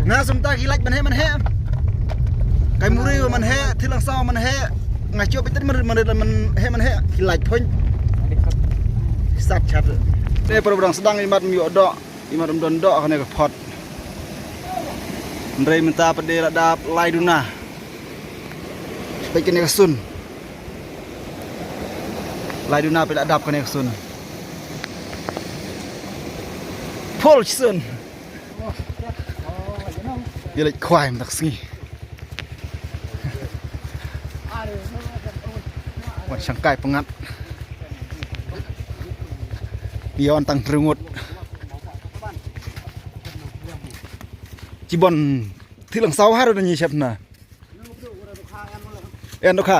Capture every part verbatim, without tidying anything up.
Na sum ta ki lait ban heh ban heh. Kai Muri ban heh, Thilong Saw ban heh. Nga chop itit man man man heh ban heh. Ki lait phun. Sat chat. Te para brang sdang imat ym ïoh doh, imat ym don doh kane ka phot. Hynrei mynta pat de la dap lai duna. Peit kane ka sun. Lai duna peit la dap kane ka sun. Phol sun. Ïa leit khwai mynta ka sngi. Wan shangkai pyngngad. Ïa wan tang rngut. Chibon Thilong Saw ha ruh da ngi shep na. En doh kha.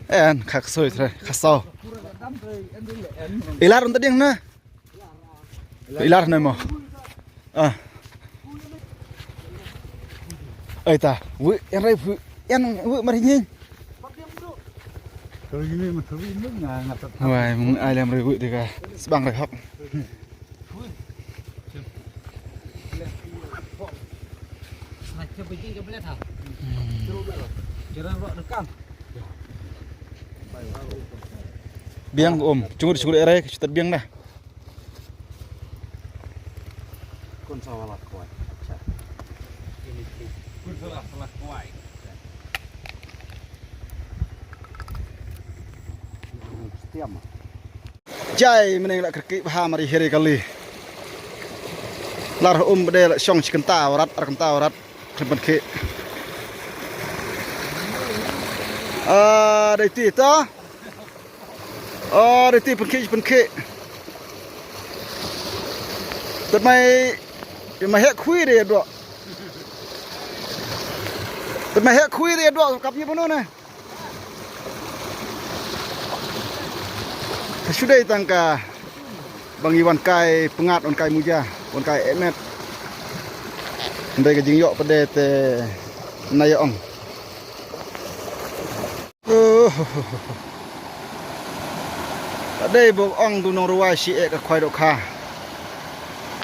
En kha ksoi tre kha saw. Ilar un ta diang na. Ilar na mo. Ah. Ai ta. Wi en rai wi en wi mar hin. Wai mung ai lem rai wi de ka. Sbang rai hok. Biang um, chungut chungut rai, chutat biang dah. Kun sawa lat kwai. Acha. Kun sawa lat kwai. Stiam. Jai myneng la kyrkieh bha mari hiri kali. Lar um bde la shong shi kynta warat ar kynta warat. Khlem pynkhih. Ah, dei ti ta. Ah, dei ti pynkhih pynkhih. Tat mai mai hek khui dei dok. Tat mai hek khui dei dok kap ni punu ne. Ka shu dei tang kaba ngi wan kai pyngngad, wan kai muja, wan kai emet. Hynrei ka jingïoh pat de te na ïa ong. Pat dei ba ong tu nongrwai shi eh ka khwai dohkha.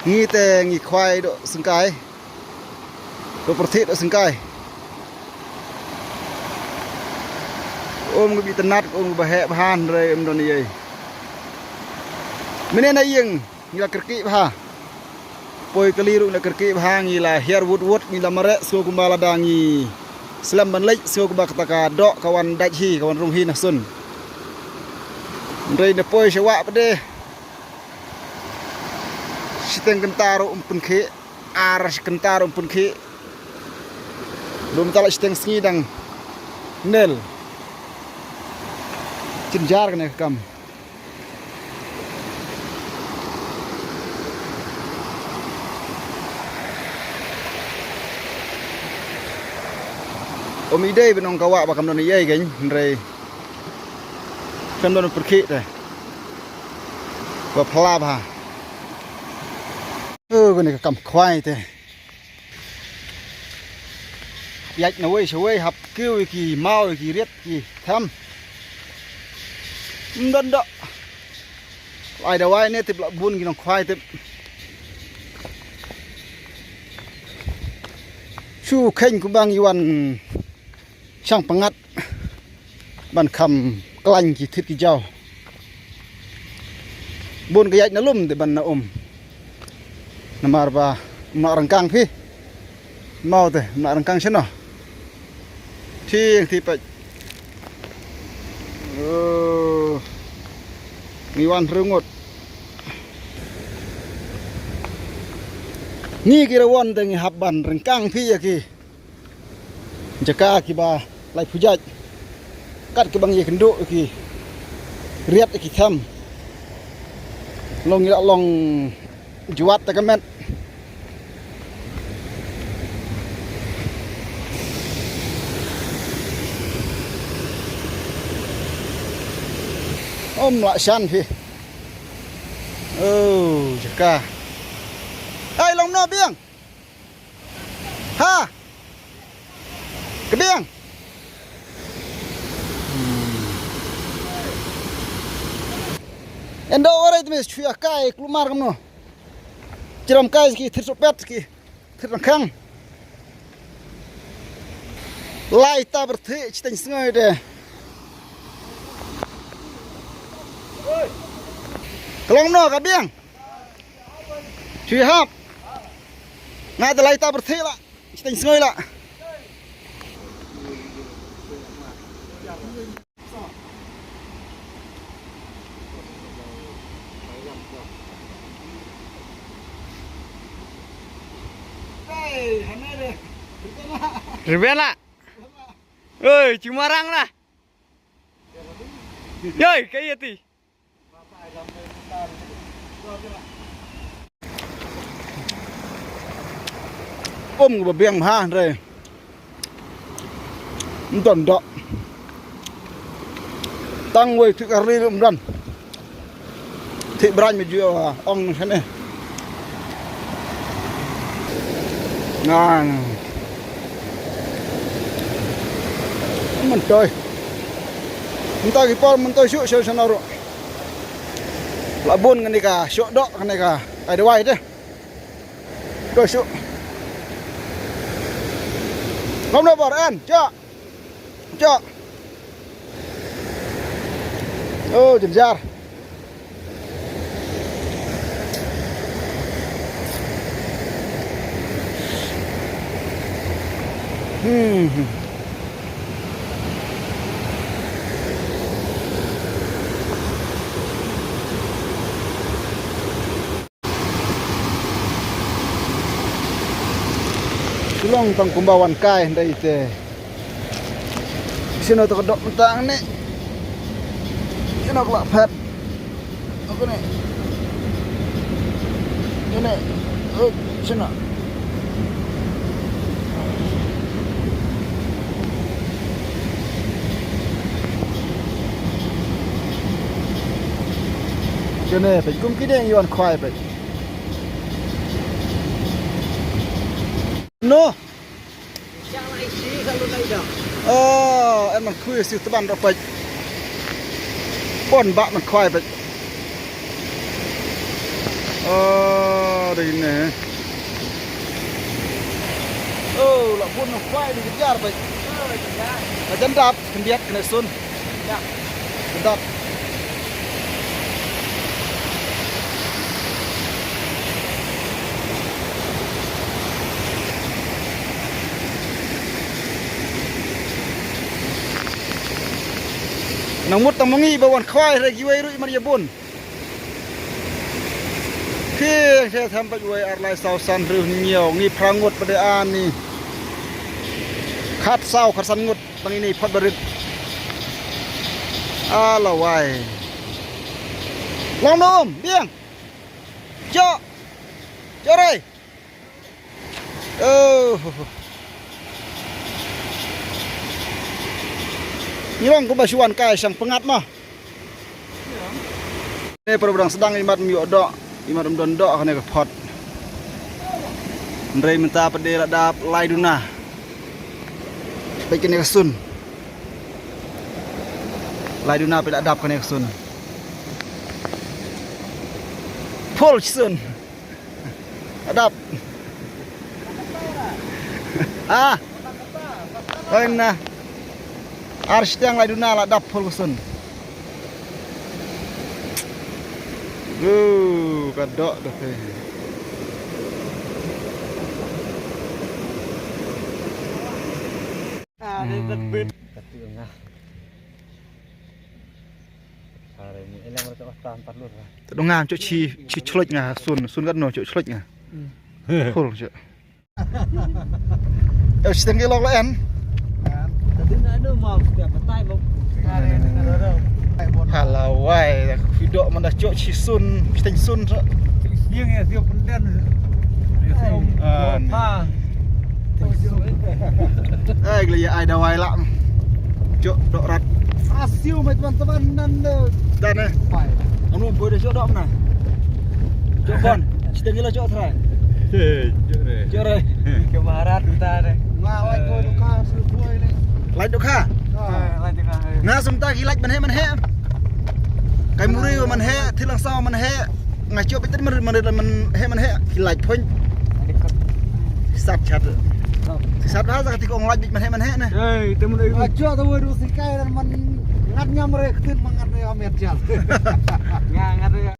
Ngi te ngi khwai doh syngkai. Doh pyrthit doh syngkai. Um ngi bi tynat, um ngi ba heh ba han re um don ei. Mynne na ïing ngi la kyrkieh bha. Poi kali ruh ngi la kyrkieh bha, ngi la hiar wut wut, ngi la mareh sngewbha kumba lada ngi slem ban leit sngewbha kumba kata ka doh ka wan dait hi, ka wan rung hi na sun. Hynrei na poi sha wah pat de. Shiteng kynta ruh um pynkhih. Ar shi kynta ruh um pynkhih. Lum ta la shiteng sngi dang nel. Jynjar kane ka kam. Um i dei ban ong ka wah ba kam don ei ei kein hynrei kam don pyrkhih te. Ba phylla bha. Oh, kane ka kam khwai te. Ïaid na wei sha wei hap kiew ïa ki maw ïa ki riat ki them. Ym don doh. Lai dawai ne tip la bun ki nongkhwai tip. Shu kheiñ kumba ngi wan shang pyngngad ban kham khlaiñ ki thied ki jaw. Bun ka ïaid na lum de ban na um. Namar ba ym lah ryngkang phi. Maw te ym lah ryngkang shano. Thieng thi peit. Oh. Ngi wan rngut. Ngi ki ra wan te ngi hap ban ryngkang phi ïa ki jaka kiba lai phujaid. Kat kiba ngi ïakynduh ïa ki riat ïa ki them. Long ïa long juat ta ka met. Ym lah shan phi. Oh, jaka. Ai long no biang. Ha. Ka biang. Endo ore tme shuya kai klumar kamno. Chiram kai ki thir sopet ki thir rangkhang. Lai ta berthi chiteng sngoi de. Ka long no ka biang. Chui hap. Nga da lai ta berthi la. Chiteng sngoi la. Ribela. Oi, chumarang lah. Yoi, kayi ti. Um, ba biang ha, re. Ym don doh. Tang wei thik kari ym don. Thik brang me ju ong shane. Nga. Myntoi. Mynta ki por myntoi shu shu shana ro. La bun kane ka shu doh kane ka. Ai dawai de. Ko shu. Ngam na bar an, cha. Cha. Oh, jynjar. Hmm. Hmm. Shu long tang kumba wan kai hynrei te. Sino to ka dok mynta ne. Sino ka la phet. Aku ne. Ini. Oh, sino. Sino phet kum kideng ïa wan khwai phet. No. Oh, en man khui siu tban ro paj. Pon ba man khwai paj. Oh, dei ne. Oh, la bun man khwai dei jar paj. Ka jan dap khyndiat kane sun. Dap. Nang mut tang ma ngi ba wan khwai re kiwei ruh i mar ïa bun. Ki, ki tham pat wei ar lai saw san hynriew hynñiew ngi phra ngut pat de ani. Khat saw khat san ngut. Tang ini phot barit. Ala wai. Long no um, biang. Jo. Jo re. Oh. Ngi long kumba shu wan kai shang pyngngad ma. Ne para ba dang sdang imat ym ïoh doh, imat ym don doh kane ka phot. Hynrei mynta pat de la dap lai duna. Peit kane ka sun. Lai duna peit la dap kane ka sun. Phul sun. La dap. Ah. Oi na. Ar shiteng lai duna la dap phul ka sun. Uh, ka doh doh te. Ah, dia terbit. Katu nga. Sare ni elang rata otan parlur. Tadong nga, cuk chi, chi chloit nga, sun, sun kat no, cuk chloit nga. Phul, cuk. Eh, siteng ki lok la en. Tadi na anu mau setiap petai mau. Halawai, aku video mana cok si sun, siteng sun so. Yang ya siap penden. Ah, ni. Ai glia ai dawai la. Cok dok rat. Asiu mai teman-teman nan de. Dan eh. Pai. Anu boy de cok dok na. Cok bon. Siteng kilo cok serai. Eh, cok re. Cok re. Kemarat uta de. Nga wai ko duka selu boy ni. Lai duka. Lai duka. Nga sumta ki lai man he man he. Kai muri man he, thilang saw man he. Nga chua bit man man man he man he ki lait point. Sat chat. Sat ha sa kati ko ong lait bit man he man he na. Hey, te mun ai. Nga chua ta wadu sikai dan man ngat nyam re ktin man ngat ne amet chat. Nga ngat re.